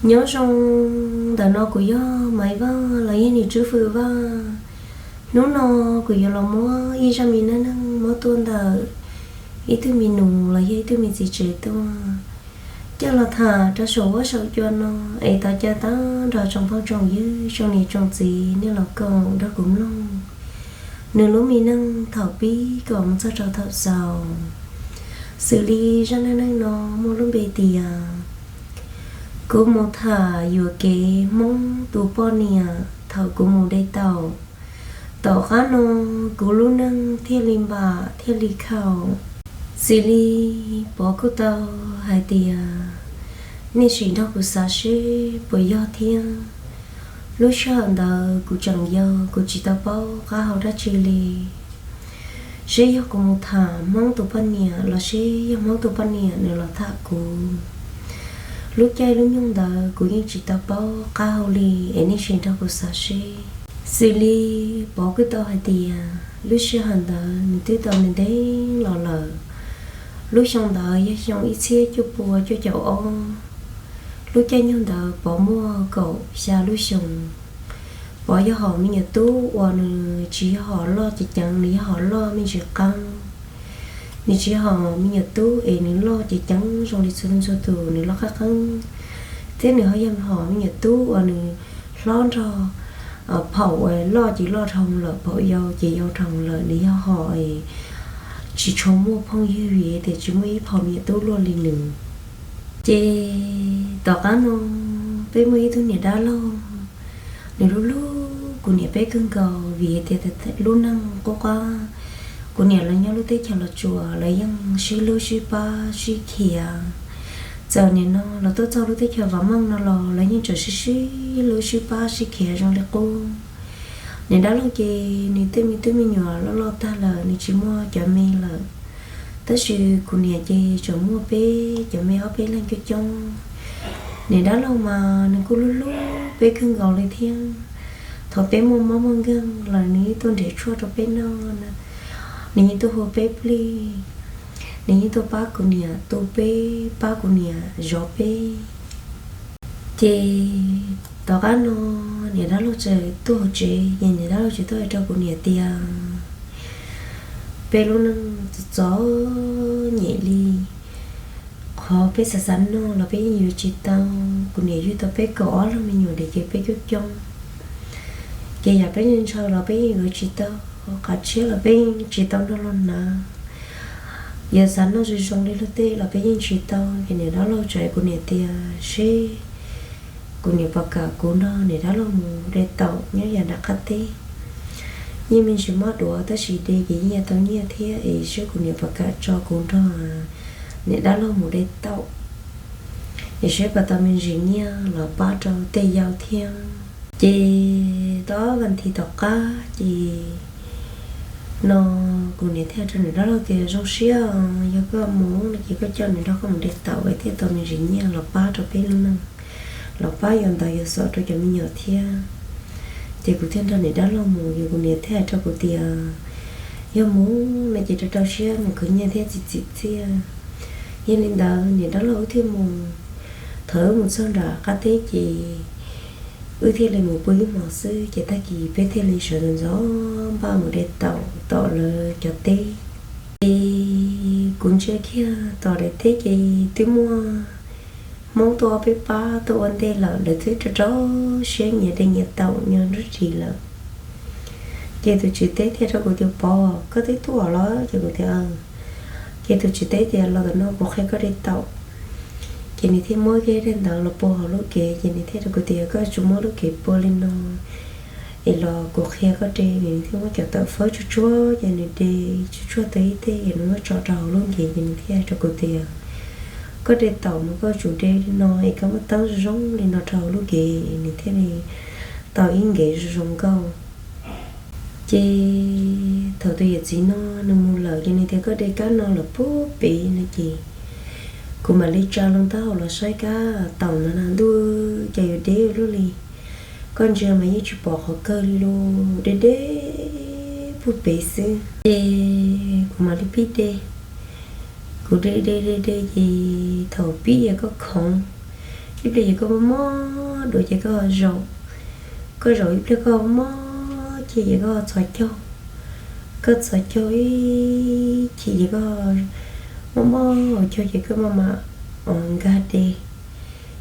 Nyob zoo, ntawm no kuv yog Maiv Vaj los yog niam Tswb Fwm Vaj. Hnub no kuv yuav los muab ib zaj me neej neeg muab tuaj ntawm ib tug me nus los yog ib tug me txiv tsev tuaj coj los tham rau saum huab saum cua no, es tau caw tag nrho tsoom phooj tsoom ywg, tsoom niam tsoom txiv nej los koom nrog kuv mloog nws lub me neej thaum pib kom mus txog rau thaum xaus. Xws li zaj neej neeg no muaj lub npe tias kuv mus tham yuam kev Hmoob tus poj niam thaum kuv mus de taum. Tom qab no kuv lub neej thiaj li npam thiaj li khaum. Xws li Pov kuj tau hais tias, nej sim nrog kuv xav seb puas yog thiab. Lub sij hawm ntawd kuv tseem yau, kuv tsis tau paub qab hau dab tsi li, seb yog kuv mus tham Hmoob tus poj niam los seb yog Hmoob tus poj niam nws los tham kuv. Lub caij lub nyoog ntawd kuv yeej tsis tau paub qab hau li, es nej sim nrog kuv xav seb. Xws li Pov kuj tau hais tias lub sij hawm ntawd nws twb tau ntev ntev los lawm. Lub xyoo ntawd yog xyoo ib txhiab cuaj pua cuaj caum ob. Lub caij nyoog ntawd Pov muaj kaum xya lub xyoo. Pov yog hom me nyuam tub uas nws tsis yog hom loj ceev ceev, nws yog hom loj me ntsis qeeb. Nws tsis yog hom me nyuam tub es nws loj ceev ceev zoo li txhua txhua tus, nws loj qab qeeb. Thiab nws ho yog hom me nyuam tub uas nws hlob nrog, phaum uas loj ces loj dhau lawm, phaum yau ces yau dhau lawm, nws yog hom tsis tshua muaj phooj ywg vim tias tsis muaj ib phom me nyuam tub luaj li nws. Ces tom qab no peb muaj ib tug niam dab laug, nws hlub hlub kuv niam peb kawg nkaus vim tias lub neej qub qab, kuv niam lawv nyob lub teb chaws Los Tsuas lawv yeej sib hlub sib pab sib khiav. Txawm nim no los tuaj txog lub teb chaws Vam Meej no los lawv yeej tseem sib sib hlub sib pab sib khiav zoo li qub. Niam dab laug ces nws tej me tub me nyuam loj loj tag lawm, nws tsis muaj cov me lawm. Tab sis kuv niam ces tseem muaj peb cov me ob peb leeg coob coob. Niam dab laug mas nws kuj hlub hlub peb kawg nkaus li thiab. Thaum peb muaj mob muaj nkeeg los nws yeej tuaj nrhiav tshuaj rau peb noj, nws yeej tuaj hu peb plig, nws yeej tuaj pab kuv niam tu peb, pab kuv niam zov peb. Ces tom qab no niam dab laug txawm tuaj hauv tsev, ces niam dab laug txawm tuaj hais rau kuv niam tias, peb lub neej txom txom nyem li, qhov peb xav xav noj los peb yeej yuav tsis tau. Kuv niam yug tau peb kaum ob leeg me nyuam ces peb coob coob, ces yam peb ntshaw los peb yeej yuav tsis tau, qav tshiab los peb yeej tsis tau nrog luag hnav, yog xav noj zoo zoo li luag tej los peb yeej tsis tau. Ces niam dab laug txawm hais kuv niam tias seb kuv niam puas kam kuv nrog niam dab laug mus de taum nyob yam nram qab teb. Yeej me ntsis mob duav tab sis de ces yeej yuav tau nyiaj thiab, es seb kuv niam puas kam tso kuv nrog niam dab laug mus de taum, es seb puas tau me ntsis nyiaj los pab rau tej yau thiab. Ces tau vas thiv tom qab ces no kuv niam thiaj hais rau niam dab laug tias zoo siab, yog koj mus no ces koj coj nws nrog koj mus de taum es thiaj tau me ntsis nyiaj los pab rau peb lub neej, los pab yuav ntau yuav xom rau cov me nyuam thiab. Ces kuv thiaj nrog niam dab laug mus, ces kuv niam thiaj hais rau kuv tias yog mus no ces rau rau siab mus khwv nyiaj thiab txiv txim txiaj. Yog li ntawd niam dab laug wb thiaj mus. Thaum wb mus txog nram qab teb ces wb thiaj li mus pw ib hmos xwb ces tag kis peb thiaj li sawv ntxov ntxov npaj mus de taum tom lawv cov teb. Ces kuv ntsia kiag tom daim teb ces twb muaj Hmoob tuaj ob peb pab tuaj ua ntej lawm, lawv twb rau rau siab nyias de nyias taum nyias nrub ris lawm. Ces tus tswv teb thiaj rau kuv tias Pov, koj twb tuaj los? Ces kuv tias Ces tus tswv teb tias los ntawm no kuv qhia koj de taum. Ces nws thiaj muab kiag daim ntawv los pua hauv lub kev, ces nws thiaj rau kuv tias koj tsum muab lub kev pua li no es los kuv qhia koj de. Nws thiaj muab cov taum fawb tsuag tsuag ces nws de tsuag tsuag tau ib teg ces nws muab tso rau hauv lub ncev, ces nws thiaj rau kuv tias koj de taum mas koj tsum de li no es koj muab teeb zoo zoo li no rau hauv lub kev, nws thiaj li tau ib nkev zoo zoo nkauj. Ces thaum tus yawm txiv no nws mus lawm ces nws tias koj de kab no lawm puag pem no ces kuv mam li tsa loo taub hau los saib kab taum no na ntuj, cas yuav deb ua luaj li. Koj ntsia mas yeej tsis pom qhov kawg li lauj, deb deb puag pem xwb. Ces kuv mam li pib de, kuv de de de de ces thaum pib es koj khoov, Ib pliag ces koj mob mob dua ces koj zaum, koj zaum ib pliag koj mob ces koj txhos caug, koj txhos caug ib chim ces koj mob mob hauv caug ces koj maj mam nkag de.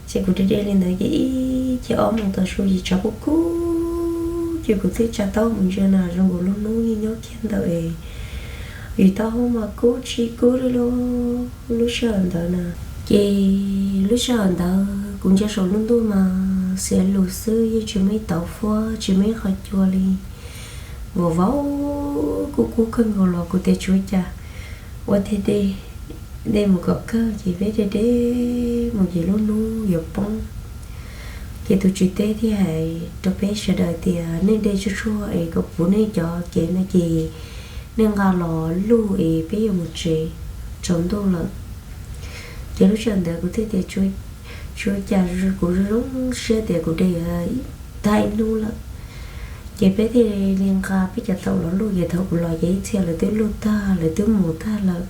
Ces kuv de de li ntawd ces ib chim ob moos tav su ces tshav kub kub ces kuv thiaj tsa taub mus ntsia na zoo nkaus lub hnub yeej nyob kiag ntawd es yus taub hau mas kub tsis kub li lub sij hawm ntawd na. Ces lub sij hawm ntawd kuv ntsia saum lub ntuj mas xiav lus xwb, yeej tsis muaj ib tauv fuab, tsis muaj ib qho cua li. Vauv vauv kub kub kawg nkaus los kuv tias tsuav cas, ua thiaj de, de mus kom kawg ces peb de de mus ces lub hnub yuav poob. Ces tus tswv teb thiaj hais rau peb sawv daws tias nej de tsuag tsuag es kom puv nej cov kev no ces nej nqa los luj es peb yuav mus tsev, tsaus ntuj lawm. Ces lub sij hawm ntawd kuv thiaj tias tsuav cas kuv zoo zoo siab tias kuv de tag ib hnub lawm. Ces peb thiaj li nqa peb cov taum los luj ces thaum kuv los ces ib txhia lawv twb luj tag lawv twb mus tag lawm.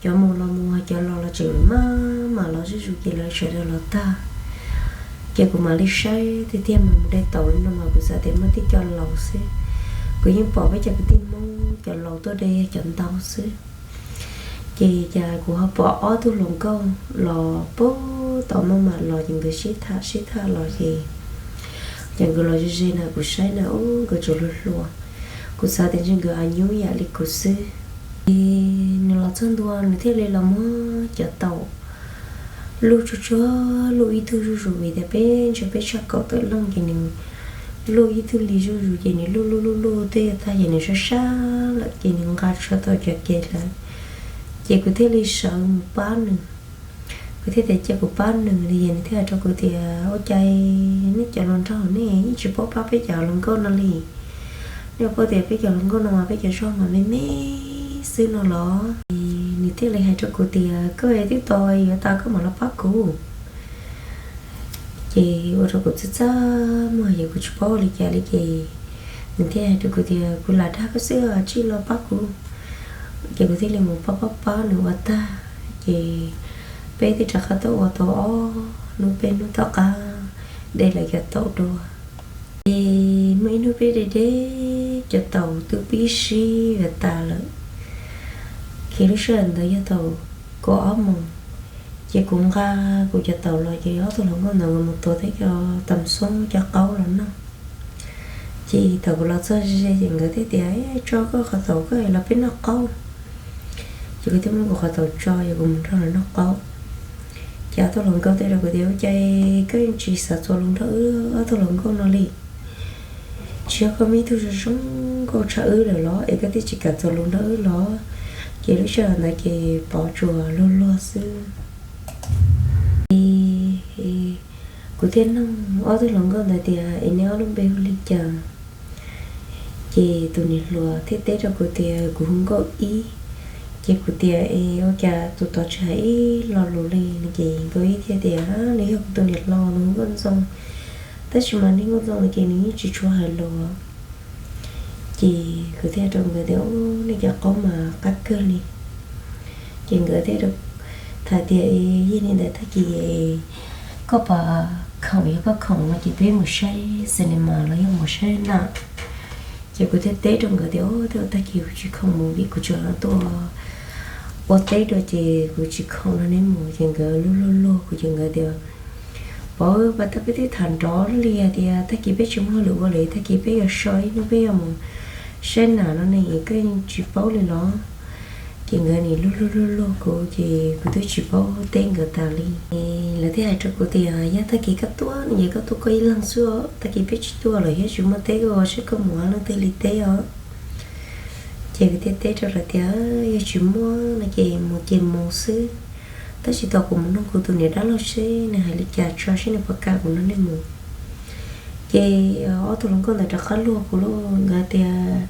Cov mus los mus, cov los los tseem maj mam los zuj zus ces lawv sawv daws los tag. Ces kuv mam li saib tiag tiag mas mus de taum li no mas kuv xav tias muaj tib co laus xwb. Kuv yeej pom peb cov kwv tij Hmoob cov laus tuaj de cov ntau xwb. Ces cas kuv ho pom ob tug hluas nkauj los puag tom maj mam los ces nkawd sib tham sib tham los ces, ces nkawd los ze ze na kuv saib na ub nkawd tseem hluas hluas. Kuv xav tias ntshe nkawd a nyuj yam li kuv xwb. Ces nws los txog ntua nws thiaj li los muab cov taum luj tsuag tsuag luj ib tug zuj zus vim tias peb ntsia peb tshaj kaum tawm leej ces nws luj ib tug li zuj zus ces nws luj luj luj luj twb yuav tag ces nws sab sab lawm ces nws nqa tsis tau cov kev lawm. Ces kuv thiaj li sawv mus pab nws. Kuv thiaj tias cia kuv pab nws no ces nws thiaj hais rau kuv tias ua cas nej cov hluas nraug nej yeej tsis paub pab peb cov hluas nkauj no li. Nej paub tias peb cov hluas nkauj no mas peb cov zog mas me me xwb no los. Nws thiaj li hais rau kuv tias koj twb tos yuav tas koj mam los pab kuv. Ces ua rau kuv txaj txaj muag ces kuv tsis paub ua li cas li ces nws thiaj hais rau kuv tias kuv lam dag koj xwb tsij los pab kuv. Ces kuv thiaj li mus pab pab pab nws ua tag ces peb thiaj rov qab tuaj ua tau ob hnub peb hnub tom qab de lawv cov taum dua. Ces muaj ib hnub peb de de cov taum twb pib sib yuav tas lawm. Ces lub sij hawm ntawd yog thaum kaum ob moos, ces kuv nqa kuv cov taum los ces ob tug hluas nkauj ntawd nkawd mus tuav tej cov tam xoob cov qaub los noj. Ces thaum kuv los txog ze ze ces nkawd thiaj tias tso koj qhov taum koj los peb noj qaub. Ces kuv thiaj muab kuv qhov taum tso ces kuv mus nrog lawv noj qaub. Ces ob tug hluas nkauj teb rau kuv tias ua cas koj yeej tsis xav txuas lus nrog wb ob tug hluas nkauj no li? Tsis yog koj muaj ib tug zoo zoo nkauj tshaj wb lawm los es koj thiaj tsis kam txuas lus nrog wb los? Ces lub sij hawm ntawd ces Pov tsuas luag luag xwb. Ces kuv thiaj nug ob tug hluas nkauj ntawd tias es neb ob lub npe hu li cas? Ces tus niam hluas thiaj teb rau kuv tias kuv hu Nkauj Ib. Ces kuv tias es ua cas tus tod tsis hais ib lo lus li no? Ces Nkauj Ib thiaj tias nws yog kuv tus niam hluas nws hu Nkauj Ntxoo, tab sis mas niag Nkauj Ntxoo no ces nws yeej tsis tshua hais lus. Ces kuv thiaj rau nkawd tias nej cov qaub mas qab kawg li. Ces nkawd thiaj tham tias yog li ntawd tag kis koj puas khoom, yog koj khoom no ces peb mus saib cinema los yog mus saib nam. Ces kuv thiaj teb rau nkawd tias o, tag kis kuv tsis khoom mus vim kuv tseem tuaj ua teb dua ces kuv tsis khoom no, neb mus. Ces nkawd luag luag luag kuv ces nkawd tias Pov, pas tag peb twb tham nrov li hais tias tag kis peb tsis muaj hauj lwm ua lawm, tag kis peb yuav so ib hnub peb yuav mus saib nam no ne, koj yeej tsis paub li los? Ces nkawd nim luag luag luag luag kuv ces kuv twb tsis paub teb nkawd tas li. Lawv thiaj hais rau kuv tias yog tag kis koj tuaj no ces koj tuaj koj ib leeg xwb, tag kis peb tsis tuaj lawm thiab tsis muaj teb koj ua, saib koj mus leej twg li teb os. Ces kuv thiaj teb rau lawv tias yog tsis muaj no ces mus ces mus xwb, tab sis tos kuv mus nug kuv tus niam dab laug seb nws hais li cas tso seb nws puas kam kuv nrog nws mus. Ces ob tug hluas nkauj ntawd rov qab luag kuv lauj, nkawd tias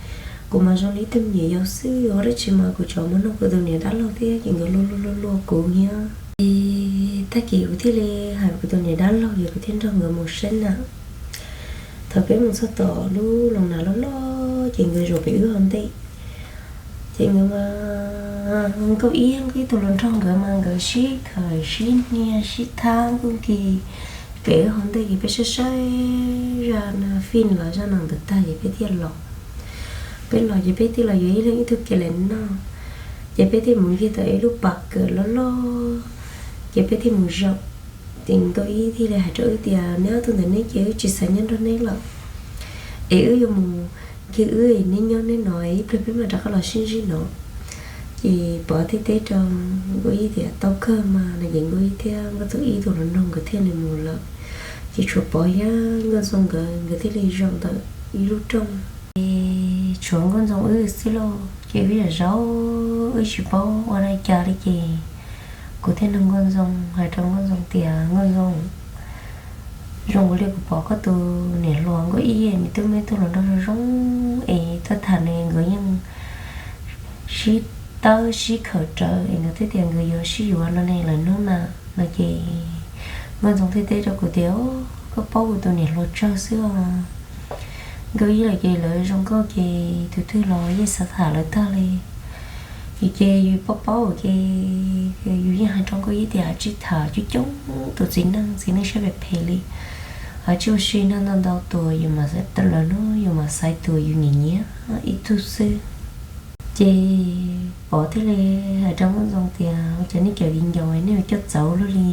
kuv mas zoo li ib tug me nyuam yaus xwb, ua dab tsi mas kuv tseem mus nug kuv tus niam dab laug thiab. Ces nkawd luag luag luag luag kuv thiab. Ces tag kis kuv thiaj li hais kuv tus niam dab laug ces kuv thiaj nrog nkawd mus saib nam. Thaum peb mus txog tom lub loos nam loj loj ces nkawd zaum pem wb hauv ntej. Ces nkawd mas Nkauj Ib, Nkauj Ib tus hluas nraug nkawd mas nkawd sib khawm sib hnia sib thab nkuj nki. Pem wb hauv ntej ces peb saib saib zaj no fij los zaj no ntawd tag ces peb thiaj los. Peb los ces peb thiaj los yuav ib leeg ib tug kev lem noj, ces peb thiaj mus ncig tau ib lub pas kawm loj loj, ces peb thiaj mus zaum. Ces Nkauj Ib thiaj li hais rau wb tias, neb ob tug ntawm neb ces wb tsis xav nyob nrog neb lawm, es wb yuav mus, ces wb neb nyob neb no, ib pliag peb mam rov qab los sib ntsib no. Ces Pov thiaj teb rau Nkauj Ib tias, tau kawg mas no. Ces Nkauj Ib thiab Nkauj Ib tus hluas nraug nkawd thiaj li mus lawm. Ces tshuav Pov thiab Nkauj Ntxoo nkawd, nkawd thiaj li zaum ntawm ib lub rooj. Ces tshuav Nkauj Ntxoo wb xwb lauj, ces wb yam zaum wb tsis paub ua li cas li. Ces kuv thiaj nug Nkauj Ntxoo, hais rau Nkauj Ntxoo tias, Nkauj Ntxoo, zoo li kuv pom koj tus niam hluas Nkauj Ib nws twb muaj ib tug hluas nraug zoo zoo es tuaj tham nws, nkawd yeej sib tawb sib khawm rawv es nkawd twb tias nkawd yuav sib yuav no ne lawm hnub na, no. Ces Nkauj Ntxoo thiaj teb rau kuv tias, koj paub kuv tus niam hluas tsawg xwb os. Nkauj Ib lawm ces lawv zoo nkauj ces tus twg los yeej xav tham lawv tag li. Ces yus paub paub ces yus yeej hais rau Nkauj Ib tias, tsis tham, coob coob tus txiv neej, txiv neej siab phem phem li, tsis ua si nrog ntau ntau tus, yus mam xaiv lawv hnub yus mam xaiv tus yus nyiam nyiam ib tug xwb. Ces Pov thiaj li hais rau Nkauj Ntxoo tias, ua cas nej cov viv ncaus nej yuav coj txawv luaj li?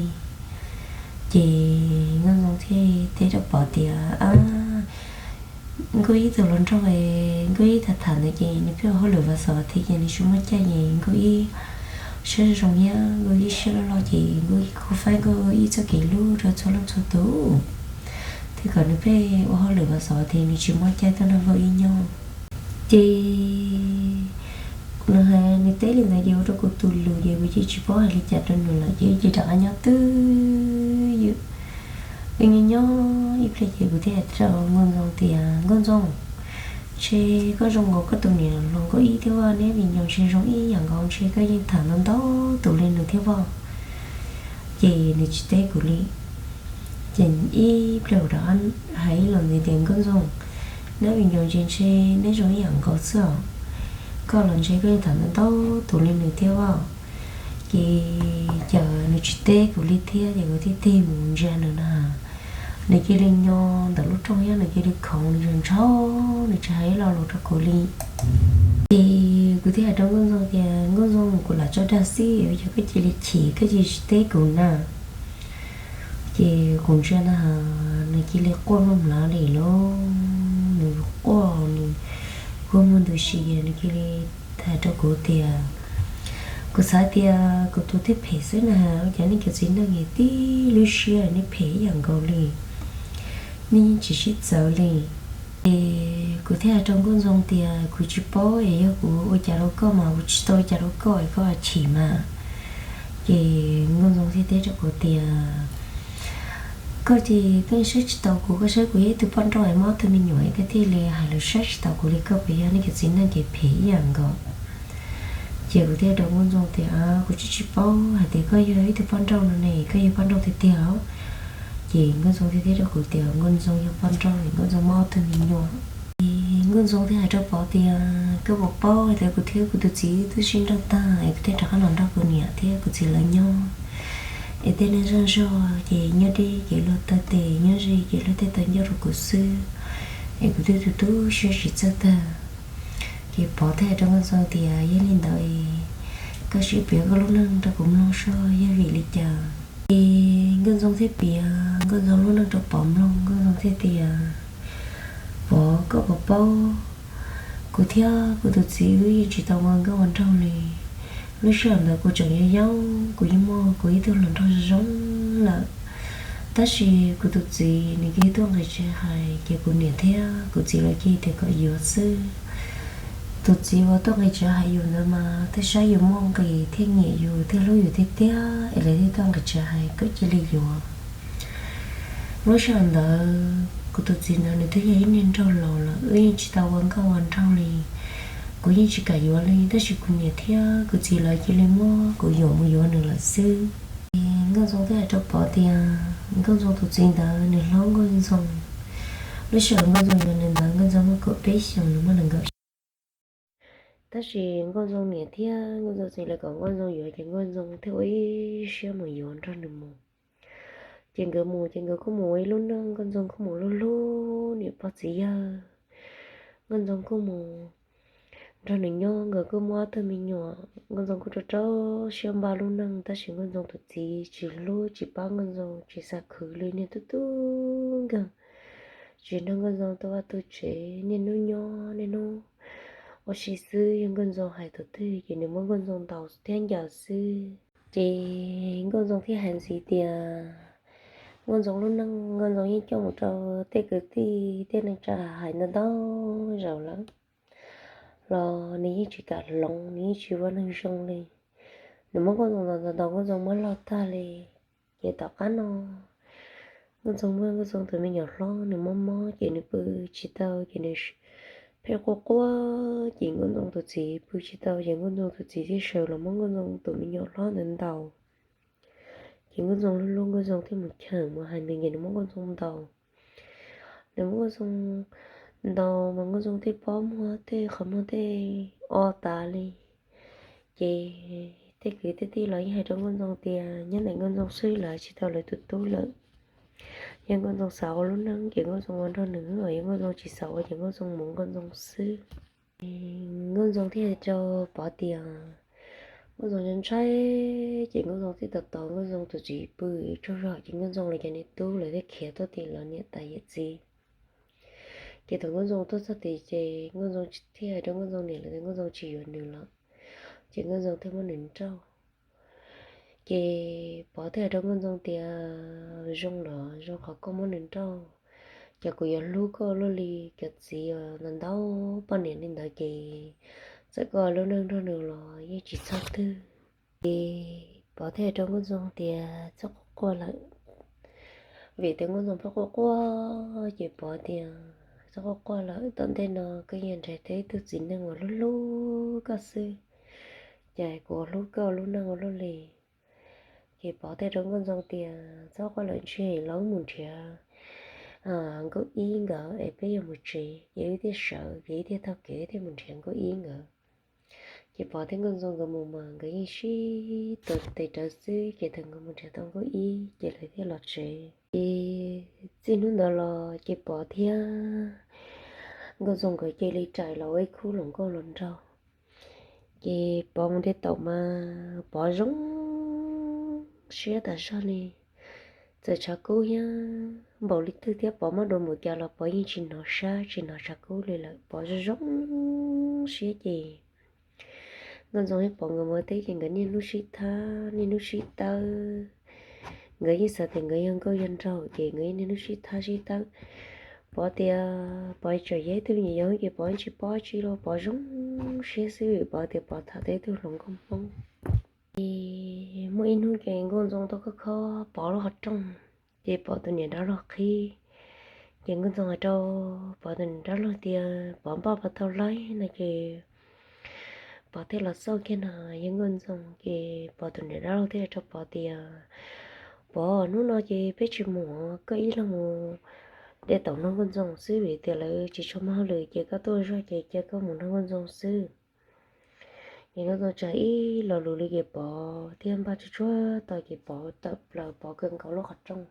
Ces Nkauj Ntxoo thiaj teb rau Pov tias, Nkauj Ib tus hluas nraug, Nkauj Ib tham tham ntawd ces nws pheej ua hauj lwm vas xaum vas thiv ces nws tsis muaj caij, ces Nkauj Ib siab zoo thiab Nkauj Ib siab loj loj ces Nkauj Ib kuj faib Nkauj Ib txoj kev hlub rau txhua leej txhua tus, thiaj kom nws pheej ua hauj lwm vas xaum vas thiv, nws tsis muaj caij tuaj nrog Nkauj Ib nyob. Ces nws hais nws teb li ntawd ces ua rau kuv tus lus ces kuv ces tsis paub hais li cas rau nws lawm ces wb ces rov qab nyob twj ywm. Wb nyob nyob ib pliag ces kuv thiaj hais rau Nkauj Ntxoo tias, Nkauj Ntxoo, ntshe koj zoo nkaus koj tus niam hluas Nkauj Ib thiab, neb viv ncaus ntshe zoo ib yam nkaus, ntshe koj yeej tham ntau ntau tus li nws thiab pob. Ces nws tsis teb kuv li. Ces ib pliag kuv rov hais ib los ntxiv tias, Nkauj Ntxoo, neb viv ncaus ntshe ntshe neb zoo ib yam nkaus xwb os, koj los ntshe koj yeej tham ntau ntau tus li nws thiab pob. Ces cas nws tsis teb kuv li thiab ces kuv thiaj tig mus ntsia nws na, nws cia li nyo ntawm lub rooj thiab nws cia li khoov nws ntshaus, nws tsis hais ib lo lus rau kuv li. Ces kuv thiaj hais rau Nkauj Ntxoo tias, Nkauj Ntxoo, kuv lam tso dag xwb, ua cas koj cia li chim, koj cia li tsis teb kuv na? Ces kuv ntsia na, nws cia li quaj mloog mlav li lauj, nws quaj nws kua muag ntws si, nws cia li hais rau kuv tias, kuv xav tias kuv tus thiaj phem xwb na, ua cas nej cov txiv neej tib lub siab nej phem ib yam nkaus li, nej yeej tsis sib txawv li. Ces kuv thiaj hais rau Nkauj Ntxoo tias, kuv tsis paub es yog kuv ua cas rau koj mas kuv tsis tau ua cas rau koj es koj chim mas. Ces Nkauj Ntxoo thiaj teb rau kuv tias, koj ces koj saib tsis taus kuv, koj saib kuv yog ib tug poj nrauj es muaj ob tug me nyuam es koj thiaj li hais lus saib tsis taus kuv li, koj puas yog nej cov txiv neej ces phem ib yam nkaus. Ces kuv thiaj rau Nkauj Ntxoo tias, kuv tsis tsis paub hais tias koj yog ib tug poj nrauj no ne, koj yog poj nrauj tiag tiag os. Ces Nkauj Ntxoo thiaj teb rau kuv tias, Nkauj Ntxoo yog poj nrauj, Nkauj Ntxoo muaj ob tug me nyuam. Nkauj Ntxoo thiaj hais rau Pov tias, koj puas paub hais tias kuv thiab kuv tus txiv twb sib nrauj tag es kuv thiaj rov qab los nrog kuv niam thiab kuv txiv lawv nyob, es tej neeg zej zog ces nyob deb ces luag taw tes, nyob ze ces luag tej taw ncauj rau kuv xwb, es kuv twb tu tu siab tsis txawj tag. Ces Pov thiaj hais rau Nkauj Ntxoo tias, yog li ntawd koj sim piav koj lub neej rau kuv mloog soj yog vim li cas. Ces Nkauj Ntxoo thiaj piav Nkauj Ntxoo lub neej rau Pov mloog. Nkauj Ntxoo thiaj tias, Pov, koj puas paub, kuv thiab kuv tus txiv wb yeej tsis tau ua nkauj ua nraug li. Lub sij hawm ntawd kuv tseem yau yau, kuv yeej muaj kuv ib tug hluas nraug zoo zoo lawm, tab sis kuv tus txiv nws cia li tuaj nqis tsev hais ces kuv niam thiab kuv txiv lawv cia li tias kom yuav xwb. Tus txiv uas tuaj nqis tsev hais yus ntawd mas tej sab yus muaj nqis thiaj nyiam yus thiaj hlub yus tiag tiag es lawv thiaj tuaj nqis tsev hais kom cia li yuav. Lub sij hawm ntawd kuv tus txiv ntawd nws twb yog ib niag nraug laus lawm, wb yeej tsis tau ua nkauj ua nraug li. Kuv yeej tsis kam yuav li, tab sis kuv niam thiab kuv txiv lawv cia li muab kuv yuam mus yuav nws lawm xwb. Nkauj Ntxoo thiaj hais rau Pov tias, Nkauj Ntxoo tus txiv ntawd nws hlob Nkauj Ntxoo. Lub sij hawm Nkauj Ntxoo yuav nws ntawd Nkauj Ntxoo muaj kaum peb xyoos, nws muaj nees nkaum xyoo. Tab sis Nkauj Ntxoo niam thiab Nkauj Ntxoo txiv lawv kom Nkauj Ntxoo yuav ces Nkauj Ntxoo thiaj ua ib siab mus yuav nrog nws mus. Ces nkawd mus ces nkawd kuj mus ua ib lub neej, Nkauj Ntxoo kuj mus hlub hlub niam pog txiv yawg. Nkauj Ntxoo kuj mus nrog nws nyob, nkawd kuj muaj ob tug me nyuam. Nkauj Ntxoo kuj rau rau siab npaj lub neej, tab sis Nkauj Ntxoo tus txiv tsis hlub tsis pab Nkauj Ntxoo, tsis xav khwv li, niaj tub tub nkeeg, tsis nrog Nkauj Ntxoo tu vaj tu tsev, niaj hnub nyob niaj hnub ua si xwb. Yog Nkauj Ntxoo hais tus twg ces nws muab Nkauj Ntxoo ntaus thiab ncaws xwb. Ces Nkauj Ntxoo thiaj hais ntxiv tias Nkauj Ntxoo lub neej Nkauj Ntxoo yeej coj mus rau tej kwv tij tej neej tsa hais ntau ntau zaus lawm los nws yeej tsis kam hloov, nws yeej tsis ua neeg zoo li. Nws muab Nkauj Ntxoo ntaus ntaus ntaus, Nkauj Ntxoo muab log tag li. Ces tom qab no Nkauj Ntxoo muaj Nkauj Ntxoo tus me nyuam hlob nws mob mob ces nws pw tsis tau ces nws pheej quaj quaj. Ces Nkauj Ntxoo tus txiv pw tsis tau ces Nkauj Ntxoo tus txiv thiaj sawv los muab Nkauj Ntxoo tus me nyuam hlob ntawd ntaus. Ces Nkauj Ntxoo hlub hlub Nkauj Ntxoo thiaj mus cheem mus hais nws ces nws muab Nkauj Ntxoo ntaus. Nws muab Nkauj Ntxoo ntaus mas Nkauj Ntxoo tej pob muag tej qhov muag tej o tas li. Ces tej kwv tej tij los yeej hais rau Nkauj Ntxoo tias nyob ntawm Nkauj Ntxoo xwb, lawv tsis tau lawv tus tub lawm. Yog Nkauj Ntxoo xav ua lub neej ces Nkauj Ntxoo ua nrog nws, yog Nkauj Ntxoo tsis xav ua ces Nkauj Ntxoo mus Nkauj Ntxoo xwb. Nkauj Ntxoo thiaj hais rau Pov tias Nkauj Ntxoo ntshai ntshai, ces Nkauj Ntxoo thiaj tos tos Nkauj Ntxoo tus txiv pw tsaug zog ces Nkauj Ntxoo los cov niam tub lawv thiaj khiav tuaj tim lawv niam tais yawm txiv. Ces thaum Nkauj Ntxoo tuaj txog tid ces Nkauj Ntxoo thiaj hais rau Nkauj Ntxoo niam lawv tias Nkauj Ntxoo tsis yuav nws lawm, ces Nkauj Ntxoo thiaj muab nws nrauj. Ces Pov thiaj hais rau Nkauj Ntxoo tias zoo los zoo qhov koj muab nws nrauj, ces kuv yuav hlub koj luaj li cov txiv ntau ntau poj niam li ntawd ces txawm koj ua lub neej nrog nws los yeej tsis txhob twg. Ces Pov thiaj hais rau Nkauj Ntxoo tias txhob quaj quaj lawm, vim tias Nkauj Ntxoo pheej quaj quaj ces Pov tias txhob quaj quaj lawm, tom ntej no koj yeej nrhiav tau ib tug txiv neej uas hlub hlub koj xwb, ces kuv ua hlub koj ua lub neej ua luaj li. Ces Pov thiaj rau Nkauj Ntxoo tias txhob quaj lawm, ntshe los wb mus nrhiav Nkauj Ib nkawd es peb yuav mus tsev, ces wb thiaj sawv ces wb thiaj taug kev thiaj mus nrhiav Nkauj Ib nkawd. Ces Pov thiab Nkauj Ntxoo nkawd mus mas nkawd yeej sib tuav tes rawv xwb, ces thaum nkawd mus nrhiav tau Nkauj Ib ces lawv thiaj los tsev. Ces txij hnub ntawd los ces Pov thiab Nkauj Ntxoo nkawd cia li rais los ua ib khub hluas nkauj hluas nraug. Ces Pov mus de taum mas Pov zoo siab tas zog li. Txawm tshav kub thiab npaum li twg thiab Pov muab dua npaum cas los Pov yeej tsis hnov sab tsis hnov tshav kub li lawm, Pov zoo zoo siab. Ces Nkauj Ntxoo thiab Pov nkawd mus teb ces nkawd niaj hnub sib thab niaj hnub sib tawb. Nkawd yeej xav tias nkawd yog nkauj yog nraug ces nkawd yeej niaj hnub sib thab sib tawb. Pov tias Pov tseem yog ib tug me nyuam yaus ces Pov yeej tsis paub tsi los Pov zoo siab xwb, Pov tias Pov tham tau ib tug hluas nkauj Hmoob. Ces muaj ib hnub ces Nkauj Ntxoo tuaj khob khob Pov lub qhov rooj, ces Pov tus niam dab laug qhib. Ces Nkauj Ntxoo hais rau Pov tus niam dab laug tias Pov npaj puas tau laib no ces Pov thiaj los xauj kiag no yog Nkauj Ntxoo. Ces Pov tus niam dab laug thiaj hais rau Pov tias Pov, hnub no ces peb tsis mus, koj ib leeg mus de taum nrog Nkauj Ntxoo xwb, vim tias lawv tsis tshua muaj hauj lwm ces koj tuaj zog ces cia koj mus nrog Nkauj Ntxoo xwb. Ces Nkauj Ntxoo tsa ib lo lus li ces Pov thiaj npaj tsuag tsuag tau ces Pov tawm plaws Pov kawg nkaus lub qhov rooj.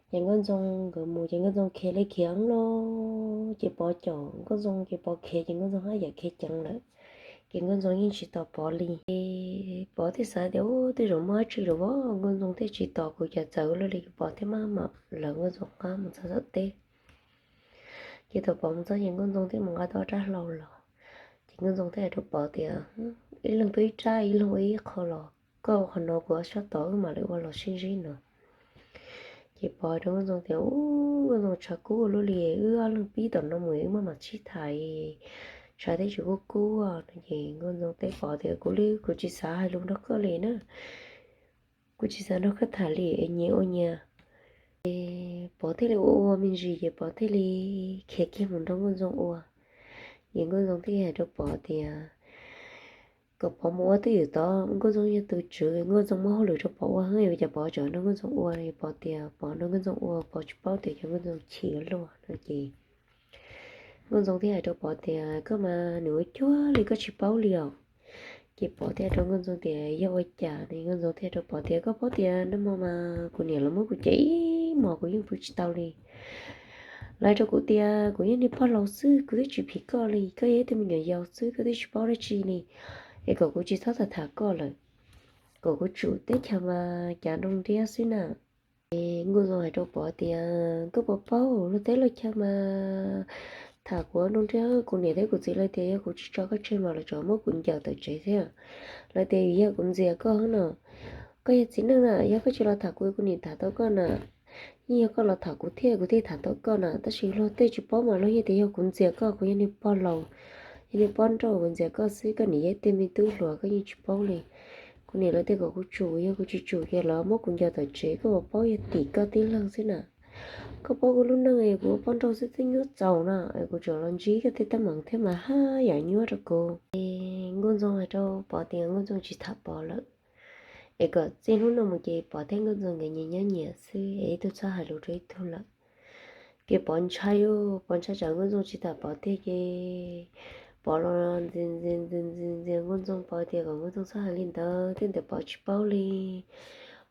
Ces Nkauj Ntxoo nkawd mus ces Nkauj Ntxoo khiav li khiav los ces Pov caum Nkauj Ntxoo ces Pov khiav ces Nkauj Ntxoo haj yam khiav ceev lawm. Ces Nkauj Ntxoo yeej tsis tos Pov li. Ces Pov thiaj xav tias ub, tej zaum muaj dab tsi lawm, Nkauj Ntxoo thiaj tsis tos kuv, cas txawv luaj li, Pov thiaj maj mam lawv Nkauj Ntxoo qab mus txog tom teb. Ces thaum Pov mus txog ces Nkauj Ntxoo thiaj mus nqa tau rab hlau los. Ces Nkauj Ntxoo thiaj hais rau Pov tias ib leeg tuaj ib rab, ib leeg ua ib qho los, koj ua qhov no kuv ua sab tod, wb mam li ua los sib ntsib no. Ces Pov hais rau Nkauj Ntxoo tias ub, Nkauj Ntxoo, tshav kub ua luaj li, wb ob leeg pib tom no mus wb maj mam sib tham, tshav thiaj tsis kub kub no. Ces Nkauj Ntxoo teb Pov tias kuv li kuv tsis xav hais lus nrog koj li na, kuv tsis xav nrog koj tham li, nyias ua nyias. Ces Pov thiaj li ua ua me ntsis ces Pov thiaj li khiav kiag mus nrog Nkauj Ntxoo ua. Ces Nkauj Ntxoo thiaj hais rau Pov tias kom Pov mus ua twj ywm tod, Nkauj Ntxoo yog tus tswv, Nkauj Ntxoo muab hauj lwm rau Pov ua, ua cas Pov tseem nrog Nkauj Ntxoo ua. Pov tias Pov nrog Nkauj Ntxoo ua Pov tsis paub tias cov Nkauj Ntxoo chim ua luaj no. Ces Nkauj Ntxoo thiaj hais rau Pov tias, Koj mas nws ua cuag li koj tsis paub li os. Ces Pov thiaj hais rau Nkauj Ntxoo tias, Yog ua cas ne? Nkauj Ntxoo thiaj hais rau Pov tias, Koj paub tias nag hmo mas kuv niam los muab kuv cem ib hmos kuv yeej pw tsis tau li. Lawv hais rau kuv tias kuv yog niag pog laus xwb, kuv twb tsis phim koj li, koj yog ib tug me nyuam yaus xwb, koj twb tsis paub dab tsi li, es kom kuv tsis txhob tham tham koj lawm, kom kuv tsum teb chaws mas cav nroo nriab xwb na. Es Nkauj Ntxoo hais rau Pov tias, Koj puas paub luag teb luag chaw mas tham kuv nroo nriab, kuv niam thiab kuv txiv lawv tias yog kuv tsis tso koj tseg mas lawv tseem muab kuv ncaws tom tsev thiab. Lawv tias vim yog kuv ntxias koj no. Koj yog txiv neej na, yog koj tsis los tham kuv, kuv niam tham tau koj na. Yeej yog koj los tham kuv thiab kuv thiaj tham tau koj na, tab sis luag tej tsis paub mas luag yeej tias yog kuv ntxias koj, kuv yog niag pog laus, yog niag poj nrauj, kuv ntxias koj xwb, koj niam yog ib tug me tub hluas koj yeej tsis paub li. Kuv niam lawv tias kom kuv tsum, yog kuv tsis tsum ces lawv muab kuv ncaws tom tsev, koj puas paub yog tim koj tib leeg xwb na. Koj paub kuv lub neej es kuv ua poj nrauj xwb twb nyuaj txaus no, es kuv tseem los ntsib koj tej teeb meem thiab mas haj yam nyuaj rau kuv. Es Nkauj Ntxoo hais rau Pov tias Nkauj Ntxoo tsis tham Pov lawm, es kom txij hnub no mus ces Pov thiab Nkauj Ntxoo nkawd nyias nyob nyias xwb, es ib tug txhob hais lus rau ib tug lawm. Ces Pov ntshai, Pov ntshai tsam Nkauj Ntxoo tsis tham Pov tiag ces Pov los ntxias ntxias ntxias ntxias Nkauj Ntxoo, Pov tias kom Nkauj Ntxoo txhob hais li ntawd, tej ntawd Pov tsis paub li.